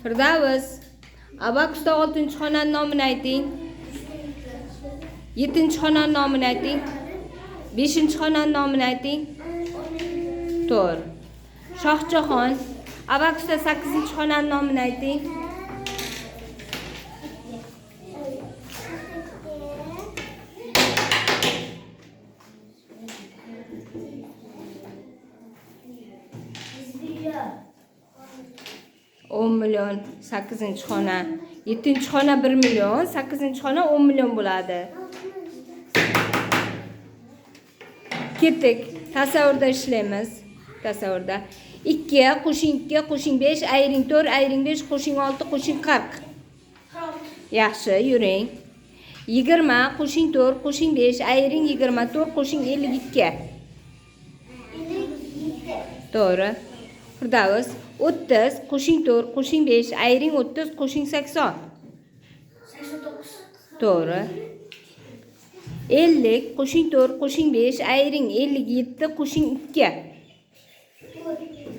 Firdavs, abakusda 6-xonani nomini ayting. 7-xonani nomini ayting. 5-xonani nomini ayting. To'g'ri. Shohjahon, abakusda 8-xonani nomini ayting. 10 million 8-xona. 7-xona 1 million, 8-xona 10 million bo'ladi. Ketdik. Tasavvurda ishlaymiz. Tasavvurda. 2 qo'shing 2 qo'shing 5 ayiring 4 ayiring 5 qo'shing 6 qo'shing 40. Yaxshi, yuring. 20 qo'shing 4 qo'shing 5 ayiring 24 qo'shing 52. To'g'ri. Firdavs, 30 qo'shing 4 qo'shing 5 ayiring 30 qo'shing 80. 89. To'g'ri. 50 qo'shing 4 qo'shing 5 ayiring 57 qo'shing 2.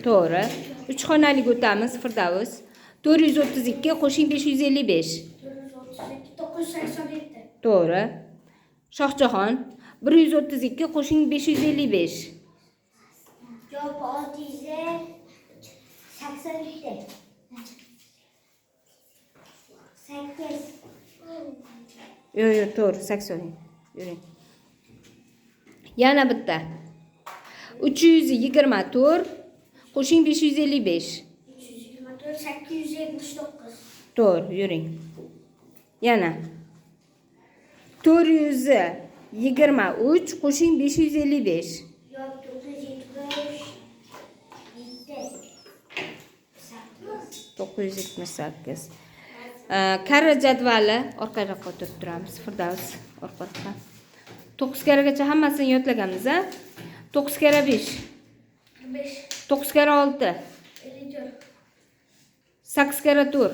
To'g'ri. 3 xonalik o'tamiz, Firdavs. 432 qo'shing 555. 432 987. To'g'ri. Shohjahon, 132 qo'shing 555. Javob 687. 8. Yo'q, yo'q, to'g'ri, 80. Yuring. Yana bitta. 324 qo'shing 555. 324 879. To'g'ri, yuring. Yana 423 qo'shing 555. Javob 977. 978. Karra jadvali orqaroqqa o'tirib turamiz. Firdavs orqaroqqa. 9 karagacha hammasini yodlaganmiz, a? 9 kara 5. 45. 9 kara 6. 54. 8 kara 4.